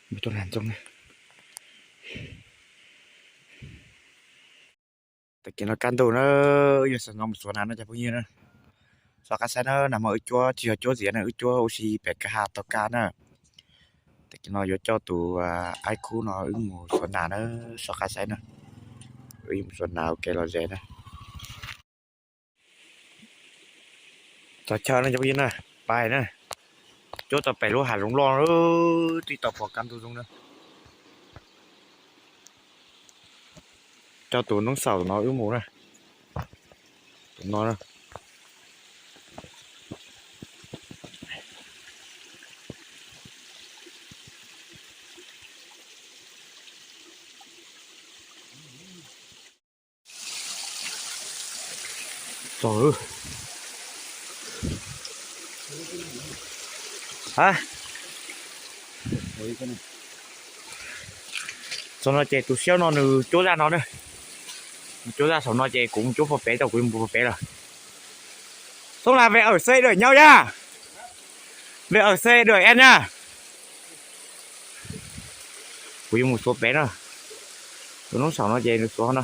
Mus tuaj nas ntxoo na. Tag kis no kaj ntug na, wb yuav xav no mus xuav nas no cov phooj ywg na. Soj qab saib na, nag hmo wb cuab tsis yog cuab ziav na, wb cuab ua si pem kwj ha tau kaj na. Tag kis no yuav coj tus aib khub no wb mus xuav nas na, soj qab saib na. Wb yuav mus xuav nas ua ke los ze na. Txog chaw no cov phooj ywg na, pais na, cuab tau pem lub hav zoov loj, twb tau pom kaj ntug zoo na. Coj tus noob xaum no wb mus na, tus no na. Txog no ces tus xiab no nws cuab zaj no na, nws cuab zaj saum no ces kuv mus cuab puag pem, tau kuv mus puag pem lawm. Xoob Las về ở xe đuổi nhau nha. Về ở xe đuổi em nha. Kuv yuav mus xuav pem na. Tus noob saum no ces nws xuav no.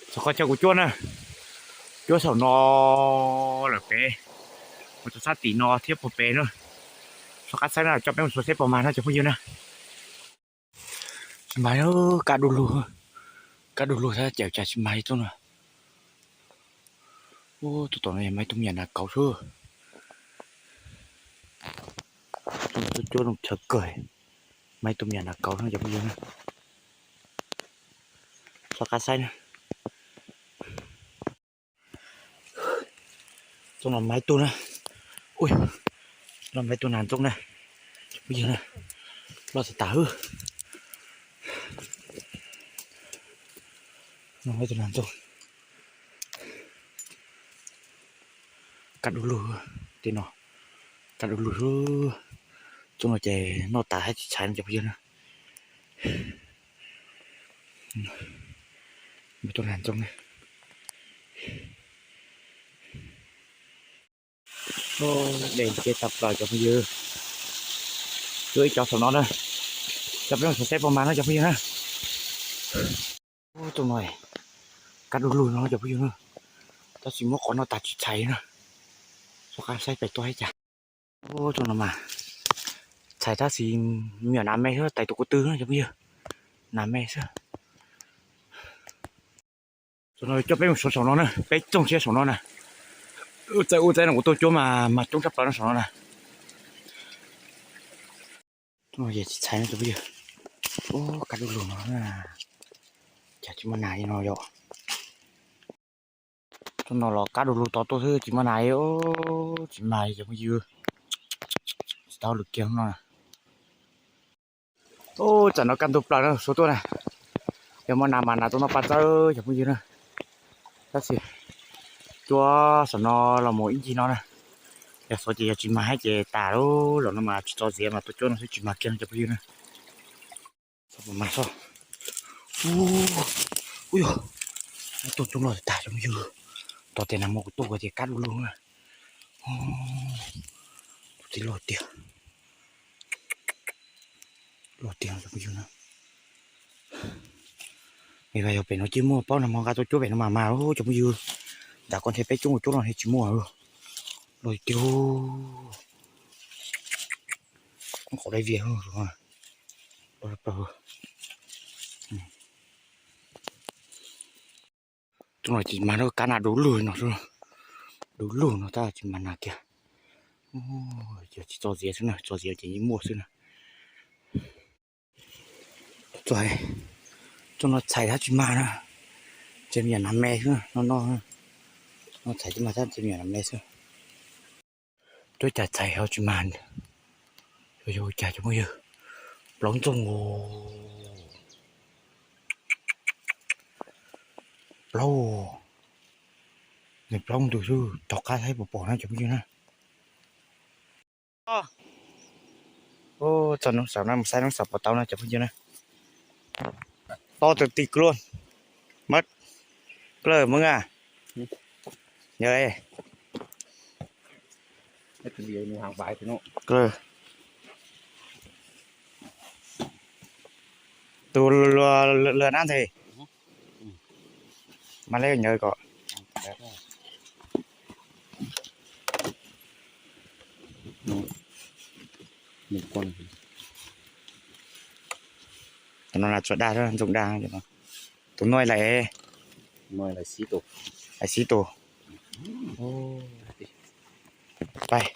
Txog qhov chaw kuv cuab na, cuab saum no lawm pem, mus txog sab tim no thiab puag pem na. Soj qab saib na, coj peb mus xuav seb puas mag no cov phooj ywg na. Tsis mag, kaj du lug, kaj du lug thiab ces cas tsis mag li tub na. Ub, tus tom no yog mas ib tug me nyuam nas kauv xwb. Tus no tuaj cuab zoo chaw kawg, mas ib tug me nyuam nas kauv no cov phooj ywg na. Soj qab saib na. Txoj no mas ib tug na. Ui, no mas ib tug nas ntxoo na. Phooj ywg na, loj tas tas xwb. No mas ib tug nas ntxoo. Kaj du lug, tej no kaj du lug. Txoj no ces noj tas thiab tsis txhais no cov phooj ywg na. Mas tus nas ntxoo na. Dej ntsia tag plaws cov phooj ywg. Cuab ib co saum no na, coj peb mus xyuas seb puas mag no cov phooj ywg na. Ub, tus no kaj du lug no cov phooj ywg na, tab sis muab qhov no tas tsis txhais na. Soj qab saib pem tuaj ib cas. Ub, tus no mas txhais tab sis me nyuam nas me xwb, tais tus ko tw na cov phooj ywg, nas me xwb. Tus no coj peb mus xyuas saum no na, peb txoog siab saum no na. Ub txaij ub txaij no kuv tuaj cuab mas mag coob tshaj plaws no saum no na. Tus no ces tsis txhais no cov phooj ywg. Ub, kaj du lug no na, cas tsis muaj nas li no yom. Tus no los kaj du lug to tuaj xwb tsis muaj nas li, tsis mag li cov phooj ywg. Tsis tau lwm kiag no. Ub, tsam no kaj ntug plaws na, xuav tuaj na. Yog muaj nas mas nas tuaj noj paj txawb cov phooj ywg na. Tab sis cuab saum no los mus ib ncig no na. Yog xuav ces yog tsis mag thiab ces tas lawm, zaum no mas tsis txo ziav mas tuaj cuab no xwb tsis mag kiag no cov phooj ywg na. Txhob mag soj. Ub, ub yog, tuaj coob loj tas cov phooj ywg. Tos tias nag hmo kuv tuaj kuv tias kaj du lug na. Tus txiv loj tiag, loj tiag cov phooj ywg na. Yog pem no cia muaj, paub nag hmo nqa tuaj cuab pem no mas mas cov phooj ywg. Nram ko ntshe peb coob ua cuab no ntshe tsis muaj. Loj tiag. Qhov dai vias. Tus no ces mag lub kab nas du lug no, du lug no tab tsis mag nas kiag. Ces tsis txo ziav xwb na, txo ziav ces yeej muaj xwb na. Tus no txhais tab tsis mag na, ces me nyuam nas me xwb no, no, no txhais tsis mag tab ces me nyuam nas me xwb. Cuab cas txhais ho tsis mag, yog ua cas cov phooj ywg. Plaub ntxoog, plaub, nws plaub ntws xwb, rov qab saib puas pom na cov phooj ywg na. Txog noob xaum na, mus saib noob xaum puas tau na cov phooj ywg na. To tws ti kluaj, mab, klawj mab a, yog. Tus luag nab nthe, mas le nyaw kom. Tus no tsuas dag, ntxoov dag. Tus no lais, lais xib tus. Pais.